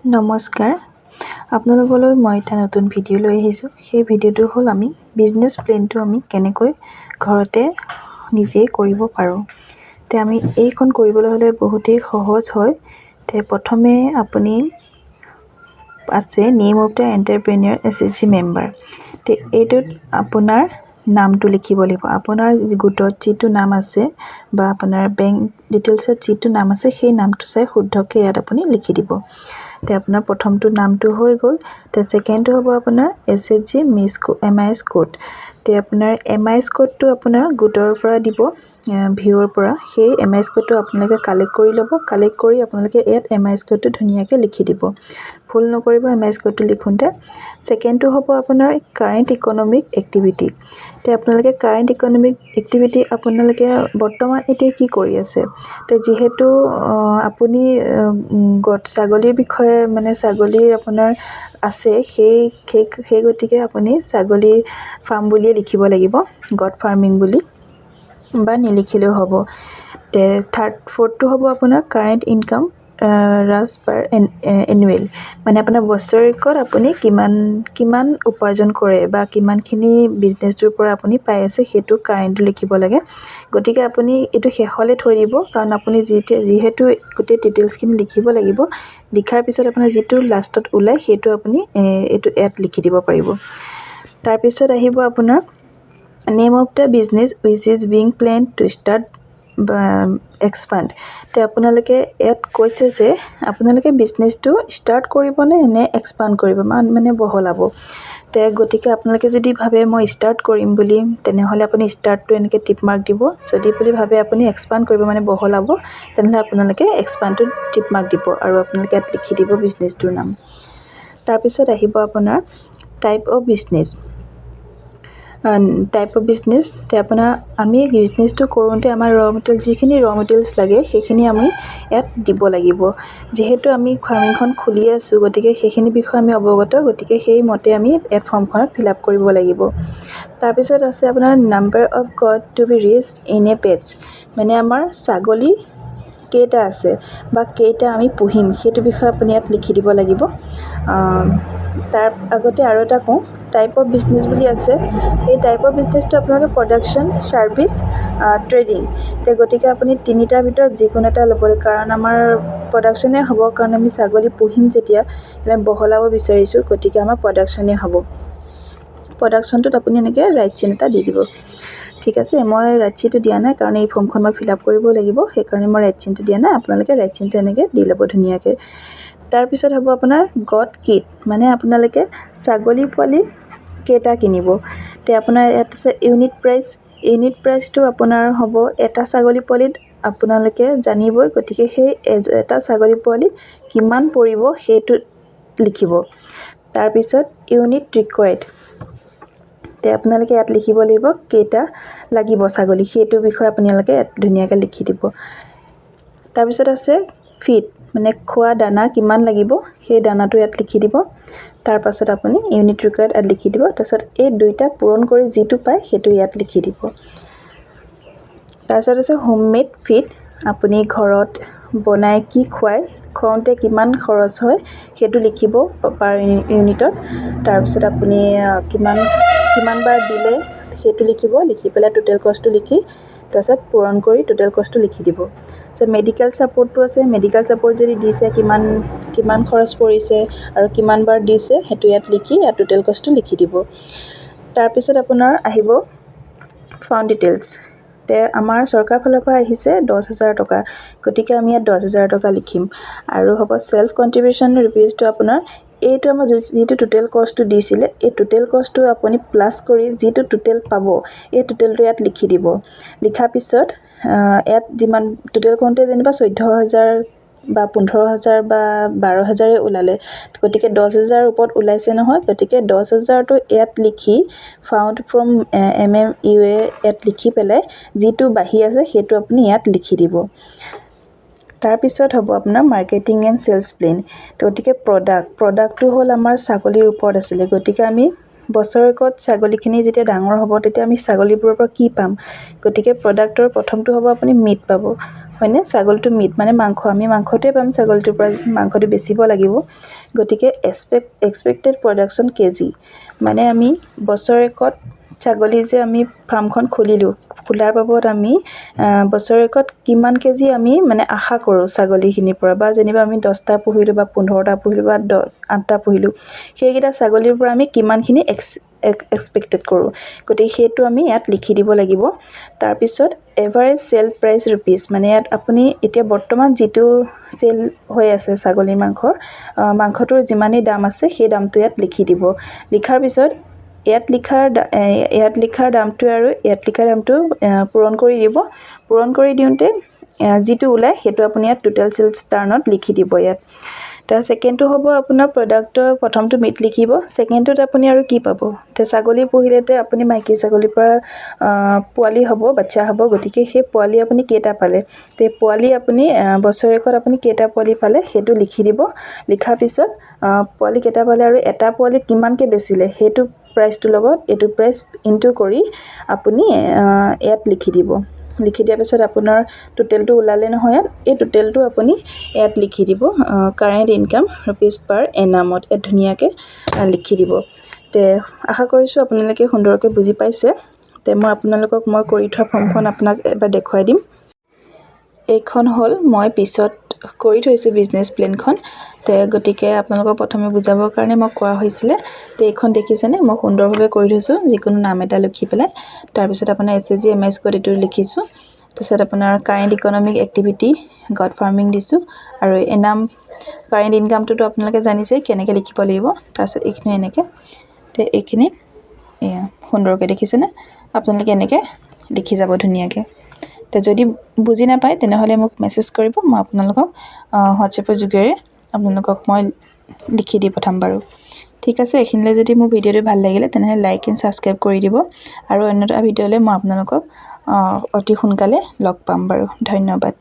নমস্কাৰ, আপোনালোকলৈ মই এটা নতুন ভিডিঅ' লৈ আহিছোঁ। সেই ভিডিঅ'টো হ'ল আমি বিজনেছ প্লেনটো আমি কেনেকৈ ঘৰতে নিজেই কৰিব পাৰোঁ। তে আমি এইখন কৰিবলৈ হ'লে বহুতেই সহজ হয়। তে প্ৰথমে আপুনি আছে name of the entrepreneur SHG member। তে এইটোত আপোনাৰ নামটো লিখিব লাগিব। আপোনাৰ গোটত যিটো নাম আছে বা আপোনাৰ বেংক ডিটেইলছত যিটো নাম আছে, সেই নামটো চাই শুদ্ধকৈ ইয়াত আপুনি লিখি দিব। তে আপোনাৰ প্ৰথমটো নামটো হৈ গ'ল। তে ছেকেণ্ডটো হ'ব আপোনাৰ SHG miss MIS code. তে আপোনাৰ এমআইএছ কোডটো আপোনাৰ গোটৰ পৰা দিব, ভিঅ'ৰ পৰা। সেই এমআইএছ কোডটো আপোনালোকে কালেক্ট কৰি ল'ব। কালেক্ট কৰি আপোনালোকে ইয়াত এমআইএছ কোডটো ধুনীয়াকৈ লিখি দিব। ভুল নকৰিব এমআইএছ কোডটো লিখোঁতে। ছেকেণ্ডটো হ'ব আপোনাৰ কাৰেণ্ট ইকনমিক এক্টিভিটি। তে আপোনালোকে কাৰেণ্ট ইকনমিক এক্টিভিটি, আপোনালোকে বৰ্তমান এতিয়া কি কৰি আছে? তে যিহেতু আপুনি ছাগলীৰ বিষয়ে, মানে ছাগলীৰ আপোনাৰ আছে, সেই সেই সেই গতিকে আপুনি ছাগলীৰ ফাৰ্ম বুলিয়ে লিখিব লাগিব, গট ফাৰ্মিং বুলি বা নিলিখিলেও হ'ব। তে থাৰ্ড ফ'ৰ্থটো হ'ব আপোনাৰ কাৰেণ্ট ইনকাম ৰাছ পাৰ এনুৱেল, মানে আপোনাৰ বছৰেকত আপুনি কিমান কিমান উপাৰ্জন কৰে বা কিমানখিনি বিজনেছটোৰ পৰা আপুনি পাই আছে, সেইটো কাৰেণ্টটো লিখিব লাগে। গতিকে আপুনি এইটো শেষলৈ থৈ দিব, কাৰণ আপুনি যিহেতু গোটেই ডিটেইলছখিনি লিখিব লাগিব। লিখাৰ পিছত আপোনাৰ যিটো লাষ্টত ওলায়, সেইটো আপুনি এইটো ইয়াত লিখি দিব পাৰিব। তাৰপিছত আহিব আপোনাৰ name of the business which is being plan to start বা এক্সপাণ্ড। তে আপোনালোকে ইয়াত কৈছে যে আপোনালোকে বিজনেছটো ষ্টাৰ্ট কৰিবনে নে এক্সপাণ্ড কৰিব, মানে বহলাব? তে গতিকে আপোনালোকে যদি ভাবে মই ষ্টাৰ্ট কৰিম বুলি, তেনেহ'লে আপুনি ষ্টাৰ্টটো এনেকৈ টিক মাৰ্ক দিব। যদি বুলি ভাবে আপুনি এক্সপাণ্ড কৰিব, মানে বহলাব, তেনেহ'লে আপোনালোকে এক্সপাণ্ডটোত টিক মাৰ্ক দিব আৰু আপোনালোকে ইয়াত লিখি দিব বিজনেছটোৰ নাম। তাৰপিছত আহিব আপোনাৰ type of business. Type of business, তে আপোনাৰ আমি বিজনেছটো কৰোঁতে আমাৰ ৰ' মেটেৰিয়েল, যিখিনি ৰ' মেটেৰিয়েলছ লাগে, সেইখিনি আমি ইয়াত দিব লাগিব। যিহেতু আমি ফাৰ্মিংখন খুলি আছোঁ, গতিকে সেইখিনি বিষয়ে আমি অৱগত। গতিকে সেইমতে আমি ইয়াত ফৰ্মখনত ফিল আপ কৰিব লাগিব। তাৰপিছত আছে আপোনাৰ number of goat to be raised in a batch, মানে আমাৰ ছাগলী কেইটা আছে বা কেইটা আমি পুহিম, সেইটো বিষয়ে আপুনি ইয়াত লিখি দিব লাগিব। তাৰ আগতে আৰু এটা কওঁ, টাইপ অফ বিজনেছ বুলি আছে। এই টাইপ অফ বিজনেছটো আপোনালোকে প্ৰডাকশ্যন, ছাৰ্ভিচ, ট্ৰেডিং। তে গতিকে আপুনি তিনিটাৰ ভিতৰত যিকোনো এটা ল'ব, কাৰণ আমাৰ প্ৰডাকশ্যনেই হ'ব, কাৰণ আমি ছাগলী পুহিম যেতিয়া বহলাব বিচাৰিছোঁ, গতিকে আমাৰ প্ৰডাকশ্যনেই হ'ব। প্ৰডাকশ্যনটোত আপুনি এনেকৈ ৰাইট চিন এটা দি দিব। ঠিক আছে, মই ৰাইট চিনটো দিয়া নাই, কাৰণ এই ফৰ্মখন মই ফিল আপ কৰিব লাগিব, সেইকাৰণে মই ৰাইট চিনটো দিয়া নাই। আপোনালোকে ৰাইট চিনটো এনেকৈ দি ল'ব ধুনীয়াকৈ। তাৰপিছত হ'ব আপোনাৰ গট কিট, মানে আপোনালোকে ছাগলী পোৱালি কেইটা কিনিব। তে আপোনাৰ ইয়াত আছে ইউনিট প্ৰাইচ। ইউনিট প্ৰাইচটো আপোনাৰ হ'ব এটা ছাগলী পোৱালিত আপোনালোকে জানিবই, গতিকে সেই এটা ছাগলী পোৱালিত কিমান পৰিব সেইটো লিখিব। তাৰপিছত ইউনিট ৰিকুৱাৰ্ড, তে আপোনালোকে ইয়াত লিখিব লাগিব কেইটা লাগিব ছাগলী, সেইটো বিষয়ে আপোনালোকে ইয়াত ধুনীয়াকৈ লিখি দিব। তাৰপিছত আছে ফিড, মানে খোৱা দানা কিমান লাগিব, সেই দানাটো ইয়াত লিখি দিব। তাৰপাছত আপুনি ইউনিট ৰিকুৱাৰ্ড ইয়াত লিখি দিব। তাৰপিছত এই দুইটা পূৰণ কৰি যিটো পায়, সেইটো ইয়াত লিখি দিব। তাৰপিছত আছে হোম মেড ফিড, আপুনি ঘৰত বনাই কি খুৱায়, খুৱাওঁতে কিমান খৰচ হয়, সেইটো লিখিব পাৰ ইউনিটত। তাৰপিছত আপুনি কিমান কিমানবাৰ দিলে সেইটো লিখিব। লিখি পেলাই টোটেল কষ্টটো লিখি, তাৰপিছত পূৰণ কৰি টোটেল কষ্টটো লিখি দিব। তাৰপিছত মেডিকেল ছাপৰ্টটো আছে। মেডিকেল ছাপৰ্ট যদি দিছে, কিমান কিমান খৰচ পৰিছে আৰু কিমানবাৰ দিছে, সেইটো ইয়াত লিখি ইয়াত টোটেল কষ্টটো লিখি দিব। তাৰপিছত আপোনাৰ আহিব ফাণ্ড ডিটেইলছ। তে আমাৰ চৰকাৰৰ ফালৰ পৰা আহিছে 10,000 টকা, গতিকে আমি ইয়াত 10,000 টকা লিখিম। আৰু হ'ব চেল্ফ কণ্ট্ৰিবিউশ্যন ৰুপিজটো আপোনাৰ এইটো আমাৰ যিটো টোটেল কষ্টটো দিছিলে, এই টোটেল কষ্টটো আপুনি প্লাছ কৰি যিটো টোটেল পাব, এই টোটেলটো ইয়াত লিখি দিব। লিখাৰ পিছত ইয়াত যিমান টোটেল কৰোঁতে যেনিবা 14,000 বা 15,000 বা 12,000ই ওলালে, গতিকে 10,000 ওপৰত ওলাইছে নহয়, গতিকে 10,000টো ইয়াত লিখি ফাণ্ড ফ্ৰম এমএমইউএ ইয়াত লিখি পেলাই যিটো বাঢ়ি আছে, সেইটো আপুনি ইয়াত লিখি দিব। তাৰপিছত হ'ব আপোনাৰ মাৰ্কেটিং এণ্ড চেলছ প্লেন। গতিকে প্ৰডাক্টটো হ'ল আমাৰ ছাগলীৰ ওপৰত আছিলে। গতিকে আমি বছৰেকত ছাগলীখিনি যেতিয়া ডাঙৰ হ'ব, তেতিয়া আমি ছাগলীবোৰৰ পৰা কি পাম? গতিকে প্ৰডাক্টৰ প্ৰথমটো হ'ব আপুনি মিট পাব। হয়নে? ছাগলীটো মিট মানে মাংস, আমি মাংসটোৱে পাম ছাগলীটোৰ পৰা, মাংসটো বেচিব লাগিব। গতিকে এক্সপেক্টেড প্ৰডাকশ্যন কেজি মানে আমি বছৰেকত ছাগলী যে আমি ফাৰ্মখন খুলিলোঁ, খোলাৰ বাবদ আমি বছৰেকত কিমান কেজি আমি মানে আশা কৰোঁ ছাগলীখিনিৰ পৰা, বা যেনিবা আমি 10টা পুহিলোঁ বা 15টা পুহিলোঁ বা 8টা পুহিলোঁ, সেইকেইটা ছাগলীৰ পৰা আমি কিমানখিনি এক্সপেক্টেড কৰোঁ, গতিকে সেইটো আমি ইয়াত লিখি দিব লাগিব। তাৰপিছত এভাৰেজ চেল প্ৰাইচ ৰুপিজ, মানে ইয়াত আপুনি এতিয়া বৰ্তমান যিটো চেল হৈ আছে ছাগলীৰ মাংসৰ, মাংসটোৰ যিমানেই দাম আছে সেই দামটো ইয়াত লিখি দিব। লিখাৰ পিছত ইয়াত লিখাৰ দামটো আৰু ইয়াত লিখাৰ দামটো পূৰণ কৰি দিব। পূৰণ কৰি দিওঁতে যিটো ওলায় সেইটো আপুনি ইয়াত টোটেল চেলছ টাৰ্ণত লিখি দিব ইয়াত। তাৰ ছেকেণ্ডটো হ'ব আপোনাৰ প্ৰডাক্টৰ প্ৰথমটো মিট লিখিব, ছেকেণ্ডটোত আপুনি আৰু কি পাব। এতিয়া ছাগলী পুহিলেতে আপুনি মাইকী ছাগলীৰ পৰা পোৱালি হ'ব, বাচ্চা হ'ব, গতিকে সেই পোৱালি আপুনি কেইটা পালে, তে পোৱালি আপুনি বছৰেকত আপুনি কেইটা পোৱালি পালে সেইটো লিখি দিব। লিখাৰ পিছত পোৱালি কেইটা পালে আৰু এটা পোৱালিত কিমানকৈ বেচিলে সেইটো প্ৰাইচটোৰ লগত এইটো প্ৰাইচ ইনটু কৰি আপুনি ইয়াত লিখি দিব। লিখি দিয়াৰ পিছত আপোনাৰ টোটেলটো ওলালে নহয়, ইয়াত এই টোটেলটো আপুনি ইয়াত লিখি দিব কাৰেণ্ট ইনকাম ৰুপিজ পাৰ এনামত, ইয়াত ধুনীয়াকৈ লিখি দিব। তে আশা কৰিছোঁ আপোনালোকে সুন্দৰকৈ বুজি পাইছে। তে মই আপোনালোকক মই কৰি থোৱা ফৰ্মখন আপোনাক এবাৰ দেখুৱাই দিম। এইখন হ'ল মই পিছত কৰি থৈছোঁ বিজনেছ প্লেনখন। তে গতিকে আপোনালোকক প্ৰথমে বুজাবৰ কাৰণে মই কোৱা হৈছিলে। তে এইখন দেখিছেনে, মই সুন্দৰভাৱে কৰি থৈছোঁ, যিকোনো নাম এটা লিখি পেলাই। তাৰপিছত আপোনাৰ SHG MS code এইটো লিখিছোঁ। তাৰপিছত আপোনাৰ current economic activity goat farming দিছোঁ, আৰু এনাম কাৰেণ্ট ইনকামটোতো আপোনালোকে জানিছে কেনেকৈ লিখিব লাগিব। তাৰপিছত এইখিনি এনেকৈ, তে এইখিনি এয়া সুন্দৰকৈ দেখিছেনে, আপোনালোকে এনেকৈ লিখি যাব ধুনীয়াকৈ। তে যদি বুজি নাপায় তেনেহ'লে মোক মেছেজ কৰিব, মই আপোনালোকক হোৱাটছএপৰ যোগেৰে আপোনালোকক মই লিখি দি পঠাম বাৰু। ঠিক আছে, এইখিনিলৈ যদি মোৰ ভিডিঅ'টো ভাল লাগিলে তেনেহ'লে লাইক এণ্ড ছাবস্ক্ৰাইব কৰি দিব, আৰু অন্য এটা ভিডিঅ'লৈ মই আপোনালোকক অতি সোনকালে লগ পাম বাৰু। ধন্যবাদ।